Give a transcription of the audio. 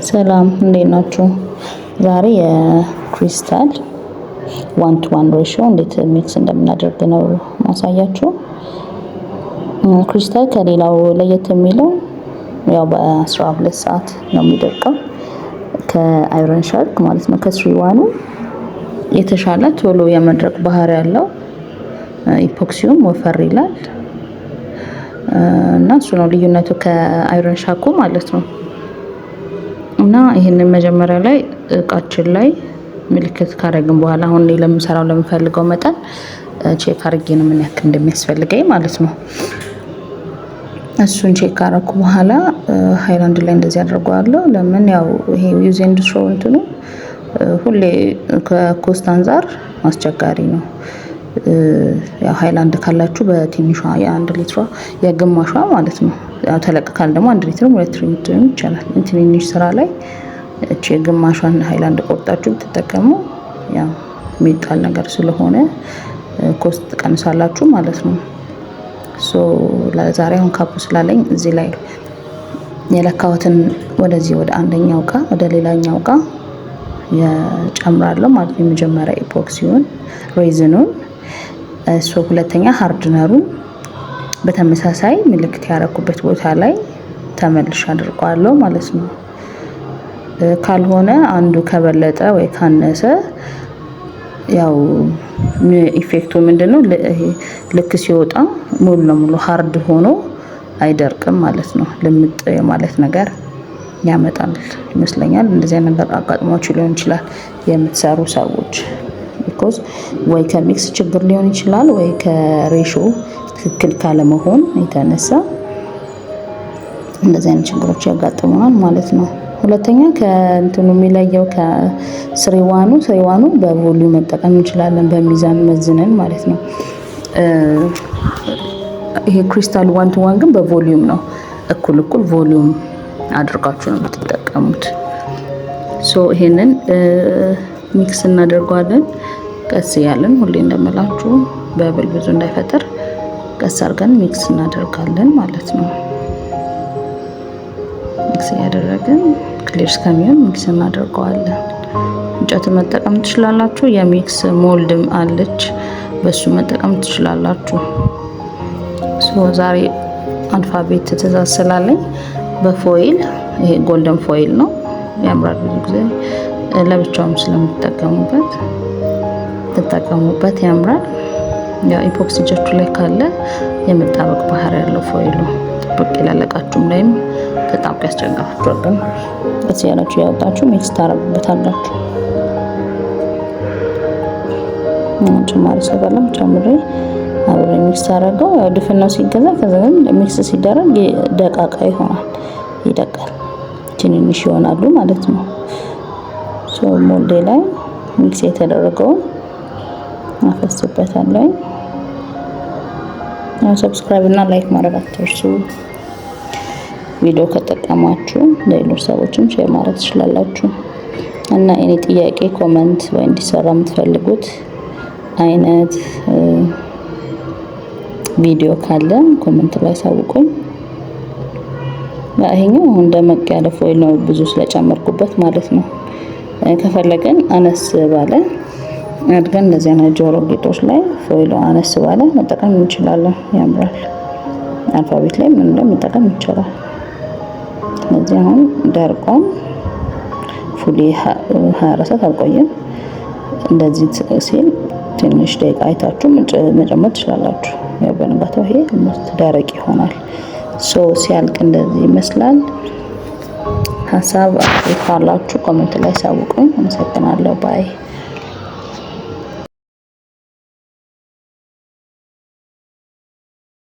ሰላም፣ እንዴት ናችሁ? ዛሬ የ crystal 1 to 1 ratio እንዴት mix እንደምናደርግ ነው ማሳያችሁ። ክሪስታል ከሌላው ለየት የሚለው ያው በ12 ሰዓት ነው የሚደርቀው፣ ከ Iron Shark ማለት ነው። ከ 3 1 ኡ የተሻለ ቶሎ የመድረቅ ባህሪ ያለው፣ epoxy ውም ወፈር ይላል እና እሱ ነው ልዩነቱ ከ Iron Shark ኡ ማለት ነው። እና ይህንን መጀመሪያ ላይ እቃችን ላይ ምልክት ካደረግን በኋላ፣ አሁን እኔ ለምሰራው ለምፈልገው መጠን check አድርጌ ነው ምን ያክል እንደሚያስፈልገኝ ማለት ነው። እሱን check ካረኩ በኋላ ሃይላንድ ላይ እንደዚህ አድርገዋለሁ። ለምን፣ ያው ይሄ use and throw እንትኑ ሁሌ ከ cost አንጻር አስቸጋሪ ነው። ያው ሃይላንድ ካላችሁ በትንሿ የ1 ሊትሯ፣ የግማሿ ማለት ነው። ያው ተለቅ ካለ ደግሞ 1 ሊትርም 2 ሊትርም ይቻላል። ትንንሽ ስራ ላይ እቺ የግማሿን ሃይላንድ ቆርጣችሁ ብትጠቀሙ ያው የሚጣል ነገር ስለሆነ cost ትቀንሳላችሁ ማለት ነው። So ለዛሬ አሁን cup ኡ ስላለኝ እዚህ ላይ የለካሁትን ወደዚህ ወደ አንደኛው እቃ ወደ ሌላኛው እቃ የጨምራለሁ ማለት ነው። የመጀመሪያ epoxy ውን resin ኑን፣ እሱ ሁለተኛ hardener ኡን በተመሳሳይ ምልክት ያደረኩበት ቦታ ላይ ተመልሼ አድርገዋለሁ ማለት ነው። ካልሆነ አንዱ ከበለጠ ወይ ካነሰ ያው effect ኡ ምንድነው? ልክ ሲወጣ ሙሉ ለሙሉ hard ሆኖ አይደርቅም ማለት ነው። ልምጥ የማለት ነገር ያመጣል ይመስለኛል። እንደዚህ ነገር አጋጥሟችሁ ሊሆን ይችላል የምትሰሩ ሰዎች። Because ወይ ከ mix ችግር ሊሆን ይችላል፣ ወይ ከ ratio ትክክል ካለመሆን የተነሳ እንደዚህ አይነት ችግሮች ያጋጥሙናል ማለት ነው። ሁለተኛ ከእንትኑ የሚለየው ከስሪዋኑ፣ ስሪዋኑ በቮሊዩም መጠቀም እንችላለን፣ በሚዛን መዝነን ማለት ነው። ይሄ crystal 1 to 1 ግን በ volume ነው። እኩል እኩል volume አድርጋችሁ ነው የምትጠቀሙት። So ይሄንን mix እናደርገዋለን ቀስ እያለን፣ ሁሌ እንደምላችሁ bubble ብዙ እንዳይፈጠር ቀስ አድርገን mix እናደርጋለን ማለት ነው። Mix እያደረግን clear እስከሚሆን mix እናደርገዋለን። እንጨት መጠቀም ትችላላችሁ። የ mix mold ም አለች፣ በሱ መጠቀም ትችላላችሁ። So ዛሬ alphabet ትእዛዝ ስላለኝ በ foil፣ ይሄ golden foil ነው፣ ያምራል። ብዙ ጊዜ ለብቻውም ስለምትጠቀሙበት ትጠቀሙበት፣ ያምራል። ያው epoxy እጃችሁ ላይ ካለ የመጣበቅ ባህሪ ያለው foil ኡ ጥብቅ ይላል። እቃችሁም ላይም ተጣብቆ ያስቸግራችኋል። ግን ቀስ ያላችሁ ያወጣችሁ mix ታረጉበታላችሁ። ጭማሪ ሰጋለም ጨምሬ አብሬ mix አደረገው። ያው ድፍን ነው ሲገዛ፣ ከዛ ግን mix ሲደረግ ደቃቃ ይሆናል፣ ይደቃል፣ ትንንሽ ይሆናሉ ማለት ነው። So mold ኤ ላይ mix የተደረገውን አፈስበታለሁ። ያው subscribe እና like ማድረግ አትርሱ። ቪዲዮ ከጠቀማችሁ ለሌሎች ሰዎችም share ማድረግ ትችላላችሁ። እና እኔ ጥያቄ፣ comment ወይ እንዲሰራ የምትፈልጉት አይነት ቪዲዮ ካለ comment ላይ አሳውቁኝ። ይሄኛው አሁን ደመቅ ያለ foil ነው፣ ብዙ ስለጨመርኩበት ማለት ነው። ከፈለግን አነስ ባለ አድርገን እንደዚህ አይነት ጆሮ ጌጦች ላይ foil ኡ አነስ ባለ መጠቀም እንችላለን። ያምራል። Alphabet ላይ ምን ላይ መጠቀም ይቻላል። ስለዚህ አሁን ደርቋል። Fully 24 ሰዓት አልቆየም። እንደዚህ ሲል ትንሽ ደቂቃ አይታችሁ መጨመር ትችላላችሁ። ያው በንጋታው ይሄ almost ደረቅ ይሆናል። So ሲያልቅ እንደዚህ ይመስላል። ሀሳብ አስተያየት ካላችሁ comment ላይ አሳውቁኝ። አመሰግናለሁ። Bye.